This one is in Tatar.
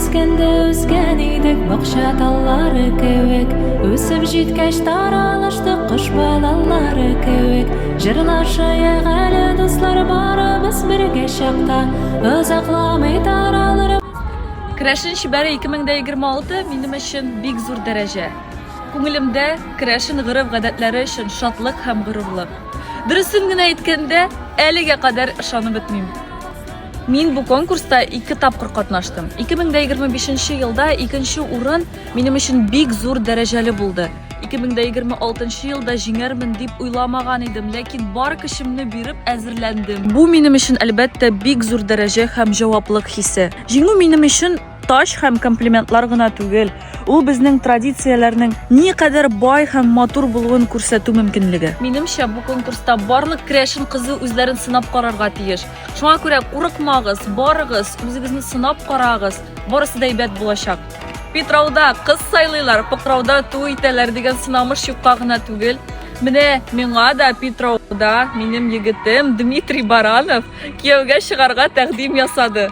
Үскәндә үскән идек бакча таллары кебек, Үсеп җиткәч таралыштык кош балалары кебек. Җырлашыйк әле, дуслар, барыбыз бергә чакта, Озакламый таралыр. Керәшен чибәре 2026 минем өчен бик зур дәрәҗә. Күңелемдә керәшен гореф-гадәтләре өчен шатлык һәм горурлык. Дөресен генә әйткәндә, әлегә кадәр ышанып бетмим. Мин бу конкурста ике тапкыр катнаштым. 2025 елда икенче урын минем өчен бик зур дәрәҗәле булды. 2026 елда җиңәрмен дип уйламаган идем, ләкин бар көчемне биреп әзерләндем. Бу минем өчен, әлбәттә, бик зур дәрәҗә һәм җаваплык хисе. Җиңү минем өчен таҗ һәм комплиментлар гына түгел, ул безнең традицияләрнең никадәр бай һәм матур булуын күрсәтү мөмкинлеге. Минемчә, бу конкурста барлык керәшен кызы үзләрен сынап карарга тиеш. Шуңа күрә курыкмагыз, барыгыз, үзегезне сынап карагыз, барысы да әйбәт булачак. Питрауда кыз сайлыйлар, Пыкрауда туй итәләр дигән сынамыш юкка гына түгел. Менә миңа да Питрауда минем егетем Дмитрий Баранов кияүгә чыгарга тәкъдим ясады.